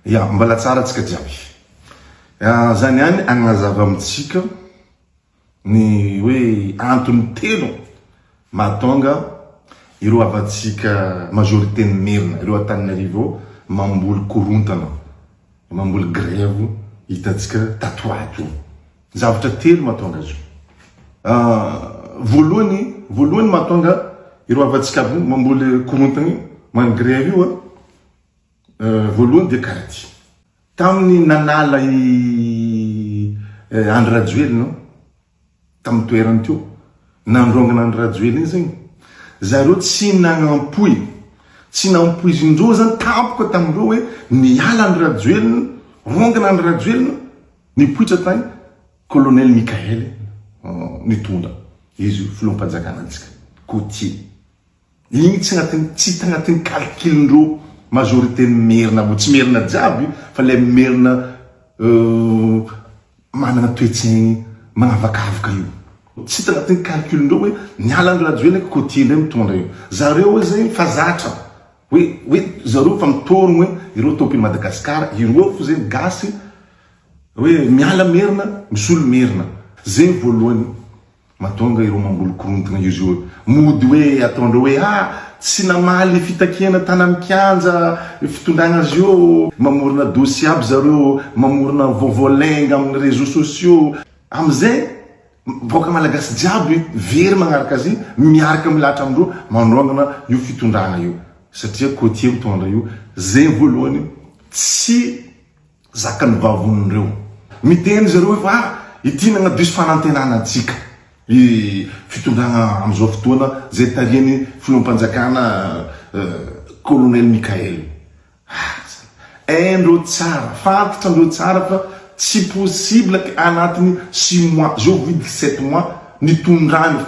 Ya, mbala tsara antsika jiaby. Zany ihany agnazava amintsika ny hoe antony telo mahatonga ireo havantsika majorité ny Merina, ireo Antananarivo ao mamboly korontana, mamboly grève hitantsika tato ho ato io. Zavatra telo mahatonga azy io. Voalohany, voalohany mahatonga ireo havantsika mamboly korontana io, magnano grève io an, Voalohany dia karaha ty. Tamin'ny nanala i Andry Rajoelina tamin'ny toerany teo, nandrongana Andry Rajoelina iny zegny, zareo tsy nagnampoy, tsy nampoizin-dreo zany tampoka tamin'ireo hoe niala Andry Rajoelina, rongana Andry Rajoelina, nipoitra tany Colonel Mickaël nitondra, izy filoham-panjakana antsika, côtier. Igny tsy agnatin'ny tsy hita agnatin'ny calcul-ndreo majorité ny merina mbô tsy merina jiaby fa le merina managna toetsaigny magnavakavaka io. Tsy hita agnatin'ny calcul-ndreo hoe niala Andry Rajoelina ka côtier ndray mitondra io. Zareo hoe zegny fa zatra hoe hoe zareo fa mitôrogno hoe ireo tompon'i Madagascar, ireo fo zegny gasy hoe miala merina misolo merina. Zegny voalohany. Mahatonga ireo mamboly korontana io zio mody hoe ataondreo hoe ah tsy namaly fitakiana tany amin'ny kianja fitondragna azy io, mamorona dossier aby zareo, mamorona vaovao lainga amin'ny réseaux sociaux, amizay vahoaka malagasy jiaby very magnaraka azy miaraka milahatra amindreo manongana io fitondragna io satria côtier mitondra io, zay voalohany tsy Zakan'ny vavon'ireo. Miteny zareo hoe fa ity nagnadiso fanantenana antsika i fitondragna amizao fotoana zay tarihan'ny filoham-panjakana Colonel Mickaël. Haindreo tsara, fantatrandreo tsara fa tsy possible anatin'ny six mois, zao vide sept mois nitondrany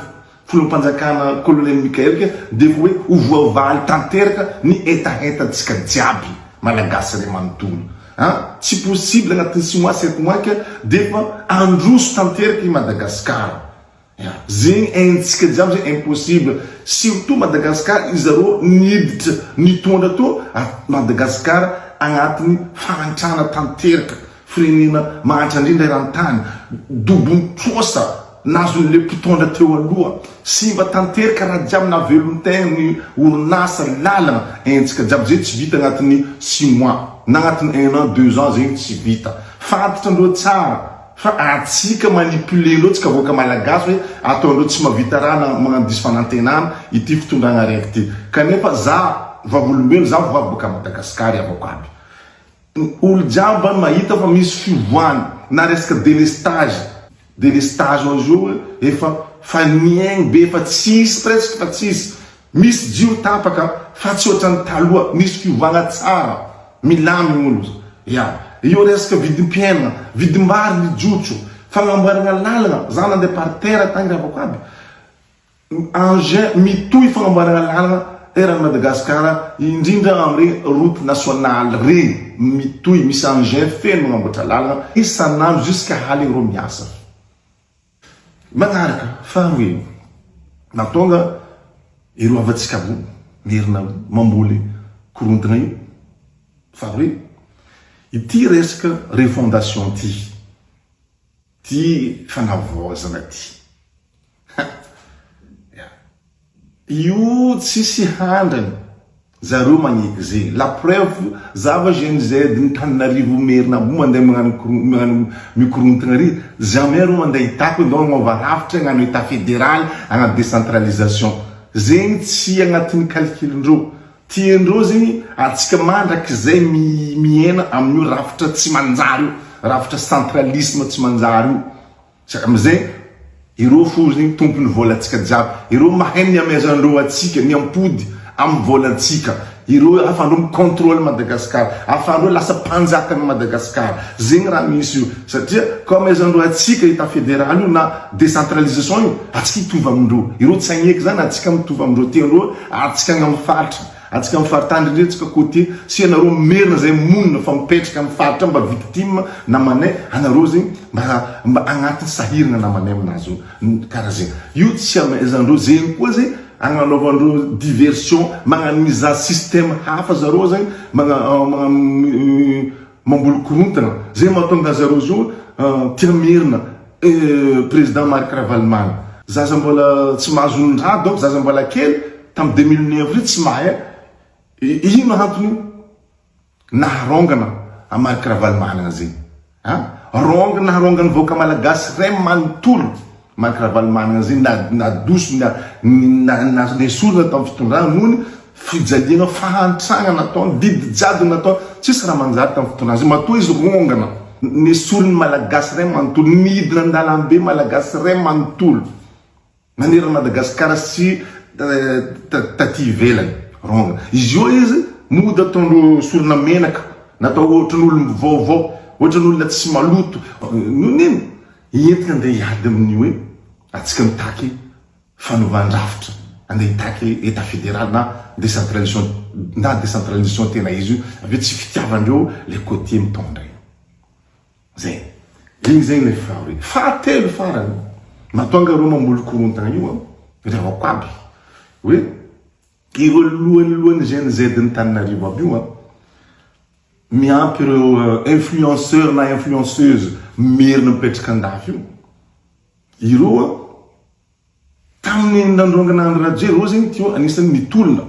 Filoham-panjakana Colonel Mickaël ka dia efa hoe ho voavaly tanteraka ny hetahetantsika jiaby Malagasy ray manontolo a! Tsy possible agnatin'ny six mois sept mois ka dia efa handroso tanteraka i Madagascar ya! Zegny haintsika jiaby zegny impossible surtout Madagascar izareo niditra nitondra tô Madagascar agnatin'ny fahantrana tanteraka Firenena mahantra indrindra eran-tany, dobon-trosa nazon'ilay mpitondra teo aloha, simba tanterka raha jiaby navelon-tegna ny orinasa, lalana, haintsika jiaby zay tsy vita agnatin'ny six mois na agnatin'ny un an, deux ans zegny tsy vita. Fantatrandreo tsara fa antsika manipuler-ndreo tsika vahoaka malagasy hoe ataondreo tsy mahavita raha na magnano diso fanantenana ity fitondragna araiky ty. Kanefa za vavolombelo, za vao avy boaka Madagascar avako aby. Olo jiaby any mahita fa misy fivoahana na resaka delestage, delestage ao zio efa fa niaigny be efa tsisy presque fa tsisy, misy jiro tapaka fa tsy ohatran'ny taloha, misy fiovagna tsara, milamigny olo ya, io resaka vidim-piainagna, vidim-bary mijotso, fagnamboaragna lalagna, za nandeha par terre tagny ravako aby. Engin mitohy fagnamboarana lalana eran'i Madagascar indrindra amin'ireny route nationale regny mitohy misy engin feno magnamboatra lalana isan'andro jusqu'à haligny reo miasa. Magnaraka faharoe nahatonga ireo havantsika roa merina mamboly korontana io faharoe ity resaka refondation ty. Ty fanavaozana ty. Ha! Ya. Io tsisy handrany. Zareo magneky zegny. La preuve, za va GNZ ny Tananarivo Merina aby mandeha magnano magnano mikorontagna ary, jamais reo mandeha hitako hoe ndao hagnova rafitra, hagnano etat federal, hagnano décentralisation. Zegny tsy agnatin'ny calcul-ndreo. Tiandreo zegny antsika mandrakizay mihena amin'io rafitra tsy manjary io, rafitra centralisme tsy manjary io. Amizay ireo fo zegny tompon'ny vôlantsika jiaby, ireo mahay ny amezandreo antsika, ny ampody amin'ny vôlantsika, ireo afandreo mi-contrôle Madagascar, afandreo lasa mpanjakan'i Madagascar, zegny raha misy io, satria koa amezandreo antsika etat federal io na décentralisation io, antsika hitovy amindreo, ireo tsy hagneky zany antsika mitovy amindreo, tiandreo Antsika agny amin'ny faritra, antsika amin'ny faritany indrindra antsika côtier, sy ianareo merina zay monina fa mipetraka amin'ny faritra mba victime namanay, anareo zegny mba mba agnatiny sahiragna namanay aminazy io, karaha zegny. Io tsy amaizandreo zegny koa zegny agnanaovandreo diversion, magnano mizaha système hafa zareo zegny, magna magnano. Mamboly korontana. Zay mahatonga zareo zao tia merina président Marc Ravalomanana. Zaza mbola tsy mahazo olon-draha donc zaza mbola kely tam 2009 ry tsy mahay ino antony naharongana a Marc Ravalomanana zegny. A rong naharongan'ny vahoaka malagasy ray manontolo Marc Ravalomanana zegny na nadoso na na nesorina tamin'ny fitondrana noho ny fijaliana fahantragna nataony didy jadona nataony tsisy raha manjary tamin'ny fitondrana zegny matoa izy rongana nesorin'ny malagasy ray manontolo nidina an-dalambe malagasy ray manontolo Nanerana Madagascar sy taty ivelany. Rong. Izy io izy mody ataondreo sorona menaka, natao ohatran'olom vaovao, ohatran'olona tsy maloto. Noho ino? Entina andeha hiady amin'ny hoe atsika mitaky fanovan-drafitra, andeha hitaky Etat fédéral na décentralisation na décentralisation tena izy io, avy eo tsy fitiavandreo le côtier mitondra io. Zay. Igny zegny le faharoe. Fahatelo farany, mahatonga reo mamboly korontagna io an, revako aby hoe ireo lohany lohany Gen Z ny Tananarivo aby io an, miampy ireo influenceur na influenceuse merina mipetraka andafy io, ireo an, Tamin'ny nandrongana Andry Rajoelina, reo zegny teo anisan'ny nitolona,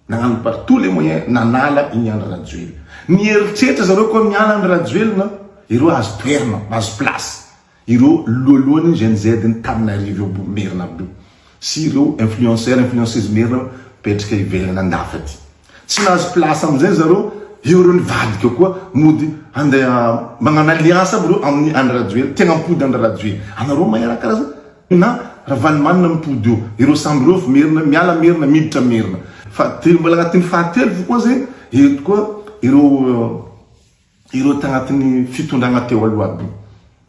nagnano par tous les moyens nanala igny Andry Rajoelina. Nieritreritra zareo koa miala Andry Rajoelina, ireo azo toerana, mahazo place. Ireo lohalohany Gen Z ny Taninarivo eo Merina aby io. Sy ireo influenceurs, influenceuses Merina mipetraka ivelany andafy aty. Tsy nahazo place amizay zareo, eo reo nivadika koa, mody andeha magnano alliance aby reo amin'ny Andry Rajoelina, tegna mipody Andry Rajoelina. Anareo mahay raha karaha zay? Na Ravalomanana mipody eo, ireo samby ireo avy merina, miala merina, miditra merina. Fahatelo, mbola agnatin'ny fahatelo fo koa zay, eto koa ireo ireo tagnatin'ny fitondragna teo aloha aby io.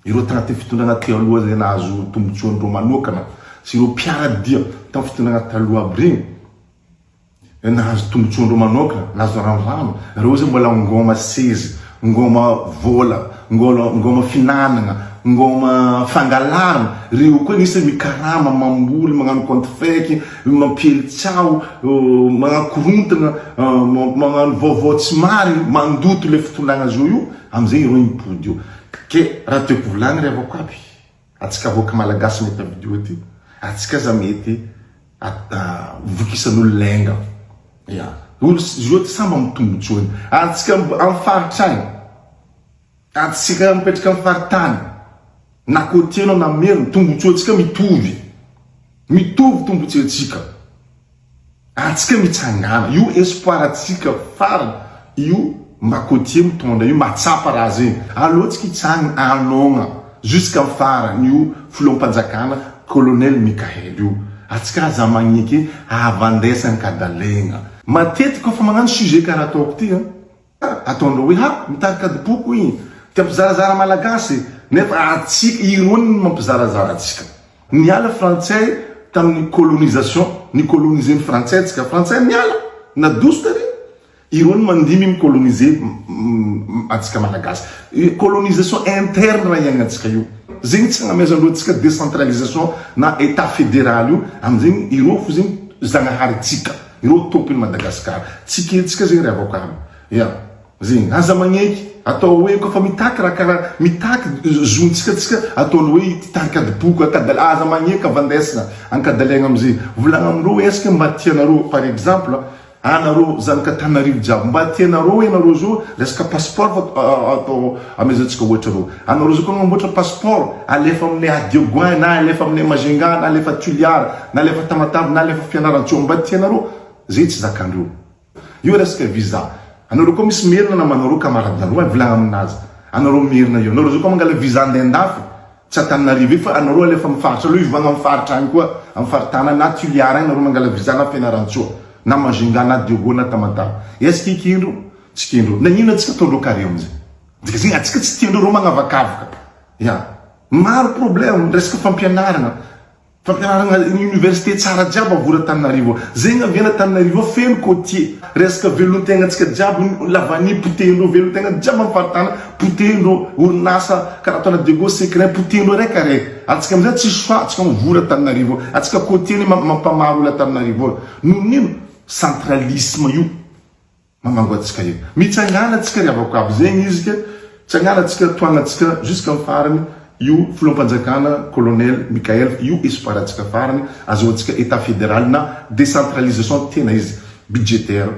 Ireo tagnatin'ny fitondragna teo aloha zay nahazo tombotsoan-dreo manokana sy ireo mpiara-dia tamin'ny fitondragna taloha aby regny. Nahazo tombotsoan-dreo manokana, nahazo ranorano, reo zay mbola ngôma seza, ngôma vôla, ngôla ngôma finanagna, ngôma fangalarana, reo koa anisany mikarama, mamboly, magnano compte fake, mampiely tsaho, magnakorontagna, magnano vaovao tsy marigny, mandoto le fitondragna zao io, amizay ireo mipody eo. Ke raha tiako volagny ry havako aby, Atsika vahoaka malagasy mahita video ty, atsika aza mety vokisan'olo lainga. Ya. Olo zio ty samy amin'ny tombotsoany. Atsika amin'ny faritra agny, atsika mipetraka amin'ny faritany, na côtier anao na merina, tombotsoantsika mitovy. Mitovy tombotsoantsika. Antsika mitsangana, io espoir antsika farany io mba côtier mitondra io mahatsapa raha zegny, aleo tsika hitsangana hanôgna jusqu'à farany io filoham-panjakana colonel Mickaël io, antsika aza magneke havandesan-kadalegna. Matetiky kôfa magnano sujet karaha ataoko ty an, Ataondreo hoe ha mitarika adim-poko igny, te hampizarazara malagasy, nefa atsika irony no mampizarazara atsika. Niala frantsay tamin'ny colonisation, ni-coloniser ny frantsay atsika, frantsay niala, nadoso tary, irony mandimby mi-coloniser atsika malagasy. Colonisation interne raha iaignantsika io. Zegny tsy agnamezandreo atsika décentralisation na état fédéral io, amizegny ireo fo zegny zagnaharintsika. Ireo tompony Madagascar. Tsy ekentsika zegny ry havako aby. Ya. Zegny. Aza magneky. Atao hoe koa fa mitaky raha karaha mitaky zontsika tsika ataony hoe hitarika adipoko ankadala aza magneky avandesina ankadalaigna amizay. Volagna amindreo hoe est ce que mba tianareo par exemple anareo zanak'Antananarivo jiaby mba tianareo hoe nareo zao resaka passeport fa atao amezantsika ohatra reo. Anareo zao koa agnamboatra passeport alefa aminay à Diego na alefa aminay Majunga na alefa Tuliar na alefa Tamatave na alefa Fianarantsoa mba tianareo zay tsy zakandreo io resaka visa anareo koa misy merina namanareo camarade nareo volagna aminazy anareo merina io anareo zao koa mangala visa andeha andafy tsy Antananarivo io fa anareo alefa amin'ny faritra aloha ivagna amin'ny faritra agny koa amin'ny faritana na Tuliar agny nareo mangala visa na Fianarantsoa na Majunga na Diego na Tamatave est ce que kendreo tsy kendreo nagnino antsika ataondreo carré amizay Dika zegny atsika tsy tiandreo reo magnavakavaka. Ya. Maro problème resaka fampianaragna. Fampianaragna université tsara jiaby avory Antananarivo ao. Zegny avy any Antananarivo ao feno côtier. Resaka velon-tegna antsika jiaby la vanille potehin-dreo, velon-tegna jiaby am faritana potehin-dreo, orinasa karaha ataona Diego Secret potehin-dreo raiky araiky. Atsika amizay tsisy choix atsika mivory Antananarivo ao. Atsika côtier anie mampamaro olo Antananarivo ao. Noho n'ino? Centralisme io. Mamango antsika io. Mitsangàna tsika ry havako aby zegny izy ke. Tsy agnala antsika tohagna antsika jusqu'à ny farany io filoham-panjakana colonel Mickaël io espoir antsika farany azahoantsika Etat fédéral na décentralisation tena izy budgétaire.